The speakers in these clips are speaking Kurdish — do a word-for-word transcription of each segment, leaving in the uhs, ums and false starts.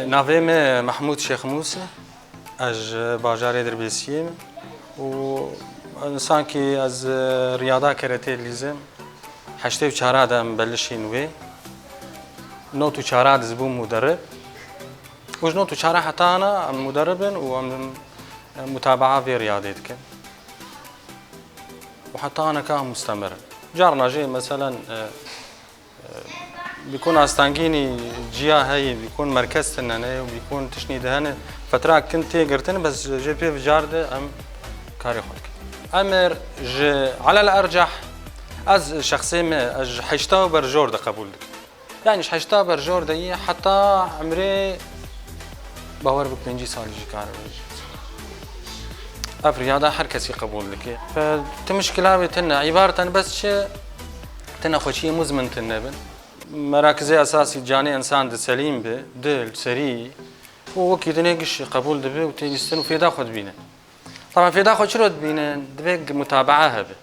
Navê me Mehmûd Şêxmûs e. Ez ji bajarê Dirbêsiyê me û insankî ez riyada keretê dilîzim. Heştê û çara de em belişîn wê. Not û çara de ez bûm muderib. Û ji not û çara heta ana em muderib in û em, em mutabaa vê riyadê dikin. Û heta aneka em mustemir in. Carna jî meselen, e, e, bîkun astengînî ciya heye, bîkun merkez tune ne û bîkun tiştî de hene, fetrak kin tê girtin, bes jê pê vicar de em karê xwe dikin. Emir ji alel ercah, ez şexsê me, ez ji heşta û berjor de qebûl dikim. Yani ji heşta berjor de yî heta emrê bawer bi pêncî salî jî kare bêjî. Ev riyada her kesî qebûl dike. Fe, ti mişkila wê tune, îbareten bes çi, ti nexweşiyê muzmin tune bin. Merakizê esasî canê insan di selîm bi, dil, serî û wekî dinê giş qebûl dibe û tê lîstin û fêda xwe dibîne. Taban fêda xwe çiro dibîne, divê mutabaa hebe.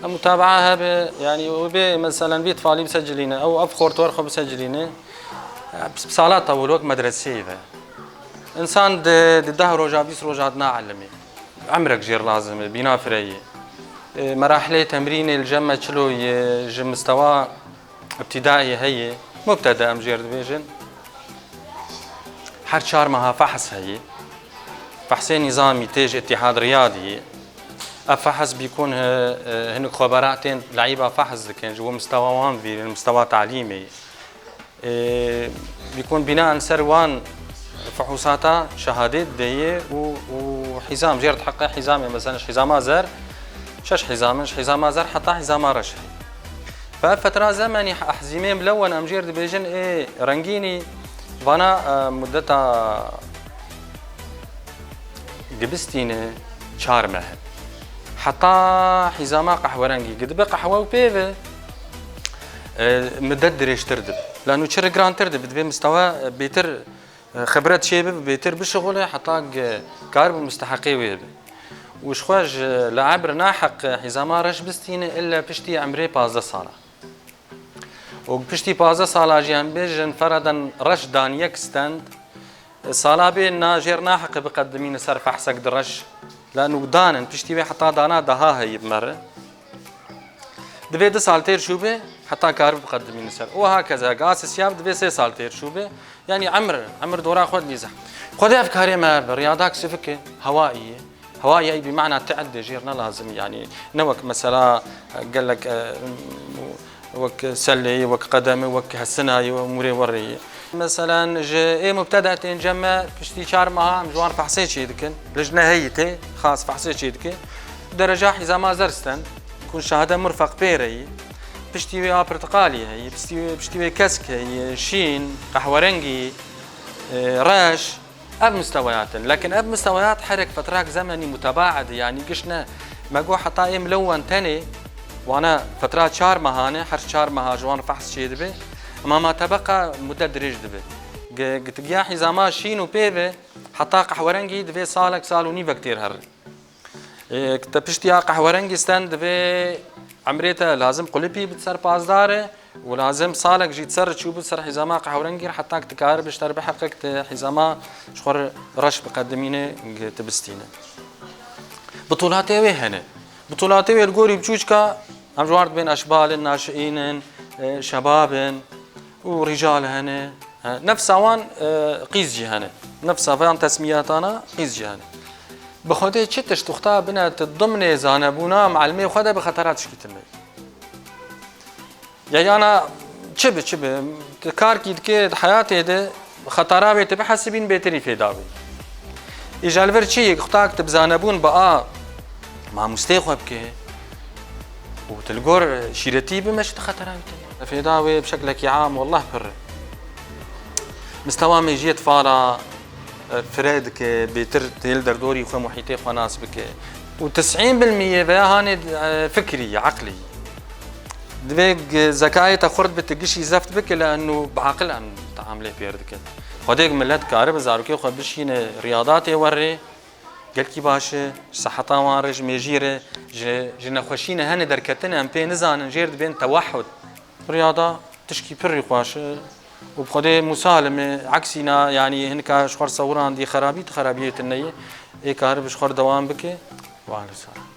Em mutabaa hebe, yani wê bê, meselen, vî tifalî bisecilîne, ew ev xortwer xwe bisecilîne. Sala tewil wek medreseyê ve. Însan di, di deh roja, bîst roja dina elimê. Emrek jêr lazim e, bîna fireyê. E, merahilê temrînê li cem me çilo ye, ji mistewa îbtîdaî heye, mubteda em jêr dibêjin. Her çar meha fehs heye. Fehsê nîzamî tê ji Îtîhad Riyadî. Ev fehs bîkun hi-, hinek xwebera tên leyîba fehs dikin, ji bo mistewa wan vîrin, mistewa talîmê. Ê, bîkun bînaen ser wan fuhusata şehadê dideyê û, û hîzam, jêr diheqe hîzamê, mesela ji hîzama zer, şeş hîzam in, ji hîzama zer heta hîzama reş heye. Fe fetra zemenî ehzîmê milewen em jêr dibêjin ê rengînî vana, e, mudeta gibistîne çar meh. Heta hîzama qehwerengî. Gidibe qehwe û pê ve, e, midet dirêjtir dibe. Lano çi re girantir dibe, divê mistewa, e, bêtir, e, xibret çê bibe, bêtir bişixule, heta ge-, kar bi musteheqê wê be. Û ji xwe ji li ebr naheq hîzama reş bistîne, illa piştî emrê pazdeh sala. Û piştî pazdeh sala jî em bêjin, feradan reş dan yek stend, Sala bê na jêr naheqe biqedimîne ser fehsek di reş. Lano danin, piştî wê heta dana daha heyî bi me re. Divê du sal têr çûbe, heta karib biqedimîne ser. Û hakeza, ga sisiya divê sê sal têr çûbe. Yani emir, emir dora xwe dibîze. Xwedê ev karê me bi riyadak sivike, hewayî ye. Hewayî bi mana te'edde jêr ne lazim, yani ne wek mesela gelek, e, Wek selê ye, wek qedem e, wek hesina ye, wek mûrê werê ye. Meselen, ji ê mubteda tên cem me piştî çar meha em ji wan fehsê çê dikin. Lijne heyî tê, xas fehsê çê dike. Dereca hîzama zer stend, kun şahade murfeq pê re ye. Piştî wê a pirtiqalî heye, piştî wê, piştî wê kesk heye, şîn, qehwerengî, e, reş. Ev mistewayat in. Lekin ev mistewayat herek fetrak zemenî mutebaa di, yanî giş ne. Me got heta ê milewen tenê, wana fetra çar mehan e, her çar meha ji wan fehs çêdibe. Ema ma tebeqa mudde dirêj dibe. Gi-, gitigiya hîzama şîn û pê ve heta qehwerengî divê salek, sal û nîvek têr here. Ê, te piştî ya qehwerengî stend divê emrê te lazim qulipî bit ser pazdar e û lazim salek jî ser çû bit ser hîzama qehwerengî, heta ki tu kar bi ji te re biheqe ki tu hîzama ji xwe re reş biqedimîne, ki tu bistîne. Bitulatê wê hene. Bitulatê wê li gorî biçûçka em ji wan dibên eşbal in, naşiîn in, e, şebab in û rîcal hene. He, nefsa wan, e, qîz jî hene. Nefsa van tesmiyatana qîz jî hene. Bi Xwedê çi tişt wexta bine tu dimnê zanebûna em elmê xwe de bi xetera tişkî tune. Ya yana çi bi, çi bi, tu karkî dike di heyatê de xetera wê tu bihesibîn bêtirî fêda wê. Îja li vir çi yek wexta tu bi zanebûn bi a mamostê xwe bike û tu li gor şîretî bimeşî, tu xetera wî tune. Fêda wê bi şeklekî am wallah pir e. Mistewa mêjiyê tifala, e, fire dike, bêtir tê li derdorî xwe, muhîtê xwe nas bike. Û tisîn bil miyê veya hanê, e, fikrî, eqlî. Divê g-, zekayê te xurt bi tu gişî zeft bike, li enû bi aqil em teamlê pêr dikin. Xwedê milet karibe zarokê xwe bişîne riyadatê werê, gelkî baş e, ji seheta wan re, ji mêjî re, ji, ji nexweşîne hene derketine, em pê nizanin, jêr dibên tewehhud. Riyada tişkî pir rîxweş e, Û bi Xwedê Mûsa Halimê eksîna, yanî hinika ji xwe sewirandî xerabî, tu xerabiyê tune ye. Ê karib ji xwe dewam bike. Wa li ser.